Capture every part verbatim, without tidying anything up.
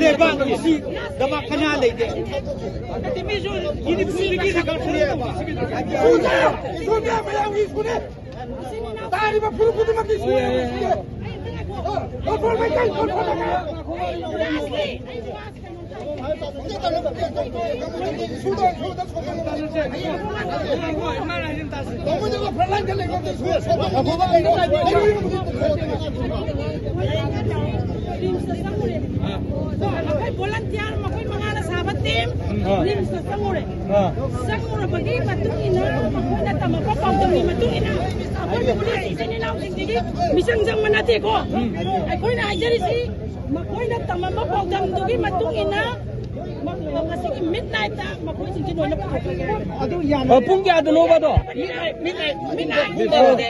ꯂꯩꯕꯥꯛ ꯑꯁꯤ ꯗꯃꯛ ꯀꯅꯥ ꯂꯩꯒꯦ? ꯁꯨꯗ! ꯁꯨꯗ! ꯃꯌꯥꯝꯒꯤ ꯁꯨꯅꯦ! ꯇꯥꯔꯤꯕ ꯐꯨꯔꯨꯞ ꯈꯨꯗꯤꯡꯃꯛꯀꯤ ꯁꯨꯅꯦ! ꯁꯨꯅꯦ! ꯀꯣꯟꯊꯣꯜ ꯃꯩꯀꯩ! ꯀꯣꯟꯊꯣꯜ ꯃꯩꯀꯩ! ꯑꯩꯈꯣꯏ ꯚꯣꯂꯟꯇꯤꯌꯔ ꯃꯈꯣꯏ ꯃꯉꯥꯅ ꯁꯥꯕ ꯇꯤꯝ ꯑꯥ꯫ ꯔꯤꯝꯁꯇ ꯆꯪꯉꯨꯔꯦ꯫ ꯑꯥ꯫ ꯆꯪꯉꯨꯔꯕꯒꯤ ꯃꯇꯨꯡ ꯏꯟꯅ ꯃꯈꯣꯏꯅ ꯇꯝꯃꯛꯄ ꯄꯥꯎꯗꯝꯒꯤ ꯃꯇꯨꯡ ꯏꯟꯅ ꯑꯩꯈꯣꯏ ꯄꯨꯂꯤꯁ ꯏꯆꯤꯟ ꯏꯅꯥꯎꯁꯤꯡꯁꯤꯒꯤ ꯃꯤꯆꯪ ꯆꯪꯕ ꯅꯠꯇꯦꯀꯣ꯫ ꯑꯩꯈꯣꯏꯅ ꯍꯥꯏꯖꯔꯤꯁꯤ ꯃꯈꯣꯏꯅ ꯇꯝꯃꯝꯕ ꯄꯥꯎꯗꯝꯗꯨꯒꯤ ꯃꯇꯨꯡ ꯏꯟꯅ ꯃ-, ꯉꯁꯤꯒꯤ ꯃꯤꯠ ꯅꯥꯏꯠꯇ ꯃꯈꯣꯏꯁꯤꯡꯁꯤ ꯂꯣꯏꯅ ꯄꯨꯊꯣꯛꯈ꯭ꯔꯒꯦ꯫ ꯑ, ꯄꯨꯡ ꯀꯌꯥꯗꯅꯣꯕ ꯑꯗꯣ? ꯃꯤꯠ ꯅꯥꯏꯠ, ꯃꯤꯠ ꯅꯥꯏꯠ, ꯃꯤꯠ ꯅꯥꯏꯠ,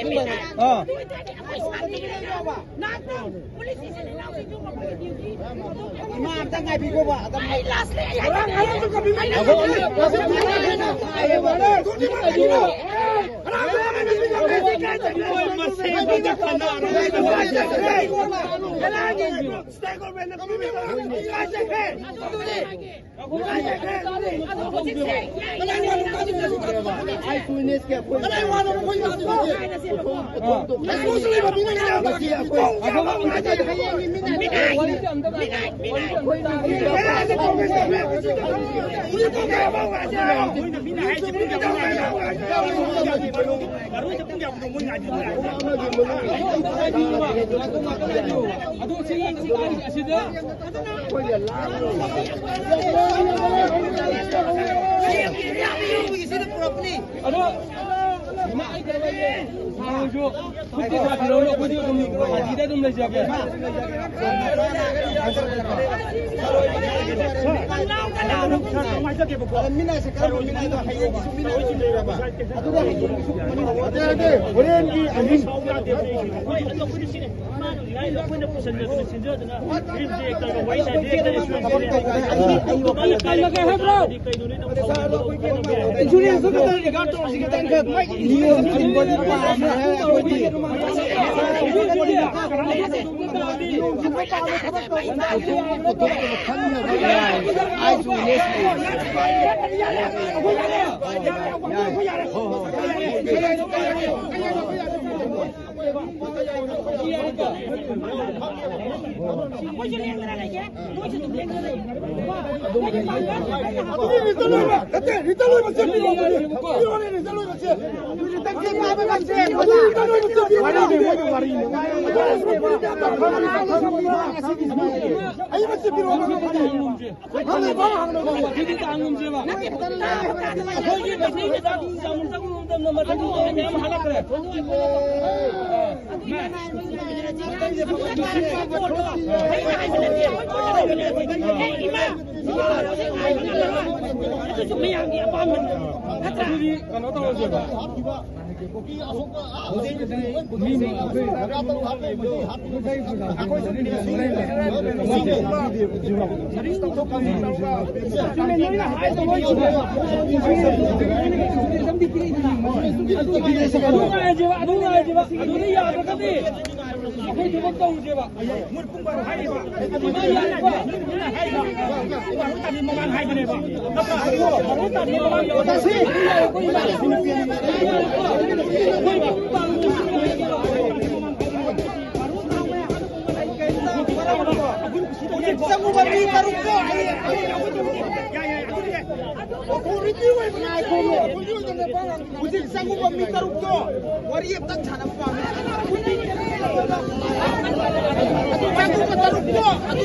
ꯃꯤꯠ ꯅꯥꯏꯠ꯫ ꯑꯥ꯫ ꯑꯗꯨ ꯑꯣꯏꯇꯥꯔꯗꯤ ꯑꯩꯈꯣꯏ ꯁꯥꯟꯅꯒꯗꯕ ꯅꯥꯠꯇꯣ ꯄꯨꯂꯤꯁ ꯏꯆꯤꯟ ꯏꯅꯥꯎꯁꯤꯡꯁꯨ ꯃꯈꯣꯏꯒꯤ ꯗ꯭ꯌꯨꯇꯤ ꯏꯃꯥ ꯑꯝꯇ ꯉꯥꯏꯕꯤꯈꯣꯕ꯫ ꯑꯩ ꯂꯥꯁꯅꯦ, ꯑꯩ ꯍꯥꯏꯖꯒꯦ꯫ ꯑꯩ ꯂꯥꯁꯅꯦ꯫ ꯑꯗꯨ ꯁꯤ, ꯁꯤ, ꯑꯁꯤꯗ ꯑꯗꯣ, ꯏꯃꯥ, ꯑꯩ ꯀꯩꯅꯣ ꯂꯩꯌꯦ꯫ ꯁꯥꯔꯁꯨ ꯐꯨꯔꯤꯠꯇꯤ ꯁꯥꯕꯤꯔꯛꯎꯅꯦ, ꯑꯩꯈꯣꯏꯗꯤ ꯑꯗꯨꯝ ꯄꯥꯔꯇꯤꯗ ꯑꯗꯨꯝ ꯂꯩꯖꯒꯦ꯫ ꯍꯣꯔꯦꯟꯒꯤ ꯑꯍꯤꯡ ꯑꯩꯈꯣꯏꯁꯨ ꯂꯦꯡꯗꯅ ꯂꯩꯒꯦ, ꯅꯣꯏꯁꯨ ꯑꯗꯨꯝ ꯂꯦꯡꯗꯅ ꯂꯩꯒꯦ꯫ ꯑꯩꯈꯣꯏꯗꯤ ꯄꯥꯡꯒꯜ ꯀꯟꯅ ꯍꯥꯞꯄ ꯑꯗꯨꯗꯤ ꯔꯤꯇꯟ ꯑꯣꯏꯕ, ꯅꯠꯇꯦ, ꯔꯤꯇꯟ ꯑꯣꯏꯕ ꯆꯦ ꯄꯤꯔꯛꯑꯣ, ꯑꯗꯨꯗꯤ ꯄꯤꯔꯛꯑꯣꯅꯦ, ꯔꯤꯇꯟ ꯑꯣꯏꯕ ꯆꯦ꯫ ꯑꯗꯨꯗꯤ ꯔꯤꯇꯟ ꯑꯣꯏꯕ ꯆꯦ ꯄꯤꯔꯛꯑꯣ꯫ ꯋꯥꯔꯤꯅꯦ, ꯃꯣꯏꯒꯤ ꯋꯥꯔꯤꯅꯦ꯫ ꯑꯗꯨꯗꯤ ꯔꯤꯇꯟ ꯑꯣꯏꯕ ꯆꯦ ꯄꯤꯔꯛꯑꯣ꯫ ꯑꯩ ꯃꯆꯦ ꯄꯤꯔꯛꯑꯣ, ꯅꯪ ꯐꯅꯤ꯫ ꯅꯪ ꯂꯩꯕ ꯍꯥꯡꯅ ꯂꯩ꯫ ꯑꯩꯈꯣꯏꯒꯤ ꯃꯩꯇꯩꯒꯤ ꯆꯥꯛ ꯆꯥꯃꯨꯟ ꯆꯥꯃꯨꯟ ꯃꯇꯝꯗ ꯃꯌꯥꯝ ꯍꯜꯂꯛꯈ꯭ꯔꯦ꯫ ꯑꯗꯨꯁꯨ ꯃꯌꯥꯝꯒꯤ ꯑꯄꯥꯝꯕꯅꯤ, ꯅꯠꯇ꯭ꯔꯥ? ꯑꯗꯨꯗꯤ ꯀꯩꯅꯣ ꯇꯧꯔꯁꯦꯕ꯫ ꯍꯧꯖꯤꯛ ꯃꯤ ꯑꯗꯨ ꯉꯥꯏꯁꯦꯕ, ꯑꯗꯨ ꯉꯥꯏꯁꯦꯕ, ꯑꯗꯨꯗ ꯌꯥꯗ꯭ꯔꯒꯗꯤ ꯑꯩꯈꯣꯏ ꯊꯕꯛ ꯇꯧꯔꯨꯁꯦꯕ꯫ ꯑꯗꯨꯗ ꯌꯥꯗ꯭ꯔꯒ ꯃꯃꯥꯡ ꯍꯥꯏꯕꯅꯦꯕ꯫ ꯍꯧꯖꯤꯛ ꯆꯪꯉꯨꯕ ꯃꯤ ꯇꯔꯨꯛꯇꯣ ꯍꯌꯦꯡ ꯑꯩꯈꯣꯏ ꯑꯣꯊꯣꯔꯤꯇꯤ ꯑꯣꯏꯕ ꯉꯥꯏꯈꯣ꯫ ꯍꯧꯖꯤꯛ ꯆꯪꯉꯨꯕ ꯃꯤ ꯇꯔꯨꯛꯇꯣ ꯋꯥꯔꯤ ꯑꯝꯇꯪ ꯁꯥꯟꯅꯕ ꯄꯥꯝꯃꯤ꯫ ꯆꯪꯉꯨꯕ ꯇꯔꯨꯛꯇꯣ ꯑꯗꯨ